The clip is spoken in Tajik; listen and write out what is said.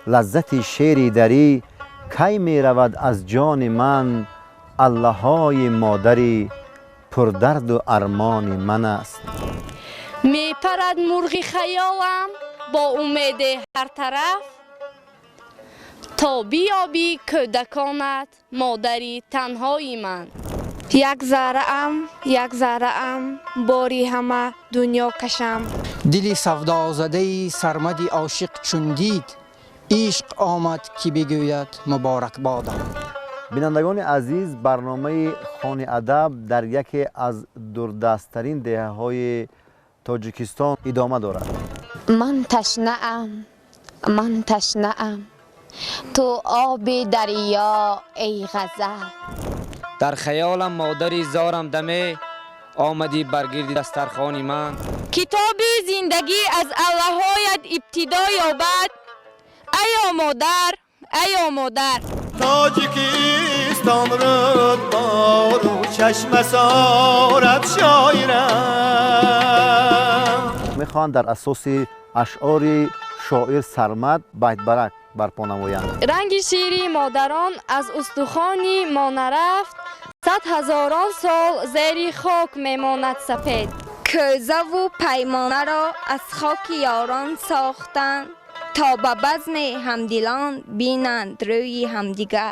Лаззати шеъри дарӣ кай меравад аз ҷони ман? Аллаҳои модарӣ пурдарду армони ман аст. Мепарад мурғи хаёлам бо умеде ҳар тараф, то биёбӣ кӯдаконат, модари танҳои ман. Як зарраам, як зарраам, бори ҳама дунё кашам. Дили савдозадаи Сармади ошиқ чун дид, ишқ омад, ки бигӯяд: муборакбодам. Бинандагони азиз, барномаи Хони адаб дар яке аз дурдасттарин деҳаҳои Тоҷикистон идома дорад. Ман ташнаам, ман ташнаам, ту оби дарё, эй ғазал. Дар хаёлам, модари зорам, даме омадӣ бар гирди дастархони ман. Китоби зиндагӣ аз аллаҳоят ибтидо ёбад, аё модар, аё модар. Тоҷикистон рӯдбору чашмасорат шоирам. Мехоҳанд дар асоси ашъори шоир Сармад байтбарак барпо намоянд. Ранги шири модарон аз устухони мо нарафт, сад ҳазорон сол зери хок мемонад сапед. Кӯзаву паймонаро аз хоки ёрон сохтанд, то ба базми ҳамдилон бинанд рӯи ҳамдигар.